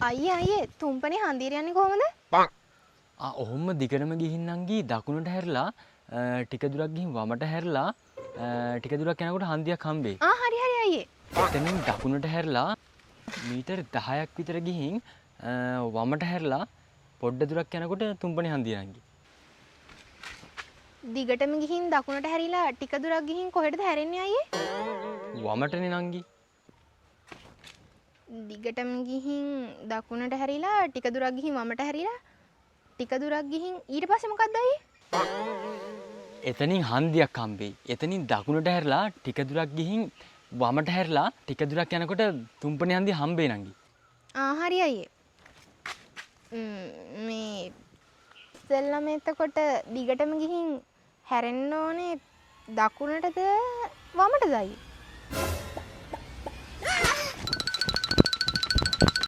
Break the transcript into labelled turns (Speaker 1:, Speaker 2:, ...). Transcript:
Speaker 1: අයියේ අයියේ තුම්පනේ හන්දියට යන්නේ කොහොමද?
Speaker 2: ආ ඔහොම දිගටම ගිහින් නංගි දකුණට හැරිලා ටික දුරක් ගිහින් වමට හැරිලා ටික දුරක් යනකොට හන්දියක් හම්බෙයි.
Speaker 1: ආ හරි හරි අයියේ.
Speaker 2: එතනින් දකුණට හැරිලා මීටර් 10ක් විතර ගිහින් වමට හැරිලා පොඩ්ඩ දුරක් යනකොට තුම්පනේ හන්දිය නංගි.
Speaker 1: දිගටම ගිහින් දකුණට හැරිලා ටික දුරක් ගිහින් කොහෙටද හැරෙන්නේ අයියේ?
Speaker 2: වමටනේ නංගි.
Speaker 1: දිගටම ගිහින් දකුණට හැරිලා ටික දුරක් ගිහින් වමට හැරිලා ටික දුරක් ගිහින් ඊට පස්සේ මොකද්ද අයියේ?
Speaker 2: එතනින් හන්දියක් හම්බෙයි. එතනින් දකුණට හැරිලා ටික දුරක් ගිහින් වමට හැරිලා ටික දුරක් යනකොට තුම්පනේ හන්දිය හම්බෙයි නංගි.
Speaker 1: ආ හරි අයියේ. මේ ඉස්සෙල්ලම එතකොට දිගටම ගිහින් හැරෙන්න ඕනේ දකුණටද වමටද අයියේ?